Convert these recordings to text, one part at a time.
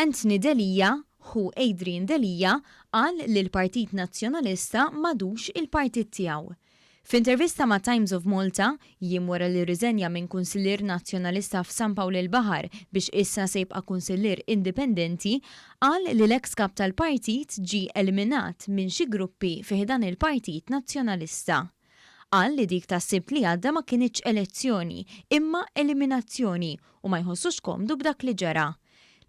Anthony Delia, ħu Adrian Delia, qal li l-Partit Nazzjonalista m'għadux il-partit tiegħu. F'intervista ma' Times of Malta, jiem wara li rriżenja minn kunsillier Nazzjonalista f'San Pawl il-Baħar biex issa se jibqa' kunsillier indipendenti, qal li l-eks kap tal-partit ġie eliminat minn xi gruppi fi ħdan il-Partit Nazzjonalista. Qal li dik tas-Sibt li għadda ma kinitx elezzjoni, imma eliminazzjoni u ma jħossux komdu b'dak li ġara.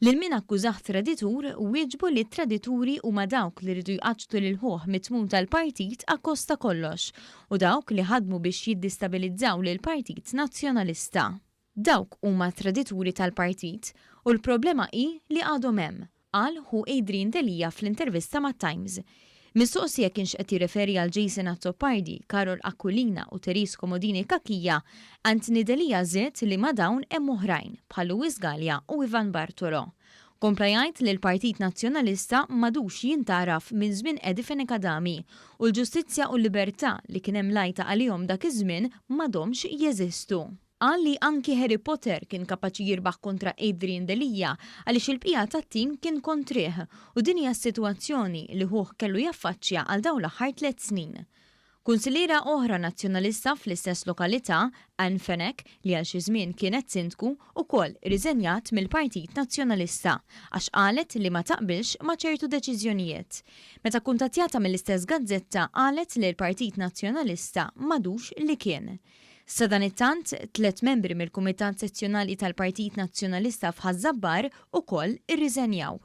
Lil min akkużah traditur, wieġbu li t-tradituri huma dawk li riedu jqaċċtu lil ħuh mit-tmun tal-partit akkost ta' kollox u dawk li ħadmu biex jiddistabilizzaw lill-Partit Nazzjonalista. Dawk huma t-tradituri tal-partit u l-problema hi li għadhom hemm, qal ħu Adrian Delia fl-intervista mat-Times. Mistoqsi jekk kienx qed jirreferi għal Jason Azzopardi, Karol Aquilina u Therese Comodini Cachia, Anthony Delia żied li ma' dawn hemm oħrajn, bħal Louis Galea u Ivan Bartolo. Kompla jgħid li l-Partit Nazzjonalista m'għadux jintgħaraf minn żmien Eddie Fenech Adami u l-ġustizzja u l-libertà li kien hemm l-għajta għalihom dak iż-żmien m'għadhomx jeżistu. Qal li anki Harry Potter kien kapaċi jirbaħ kontra Adrian Delia għaliex il-bqija tat-tim kien kontrih u din hija s-sitwazzjoni li ħuh kellu jaffaċċja għal dawn l-aħħar tlett snin. Kunsilliera oħra Nazzjonalista fl-istess lokalità, Ann Fenech, li għal xi żmien kienet sindku, ukoll irriżenjat mill-Partit Nazzjonalista għax qalet li ma taqbilx ma' ċertu deċiżjonijiet. Meta kkuntattjata mill-istess gazzetta qalet li l-Partit Nazzjonalista m'għadux li kien. Sadanittant, tlett membri mill-Kumitat Sezzjonali tal-Partit Nazzjonalista f'Ħaż-Żabbar ukoll irriżenjaw.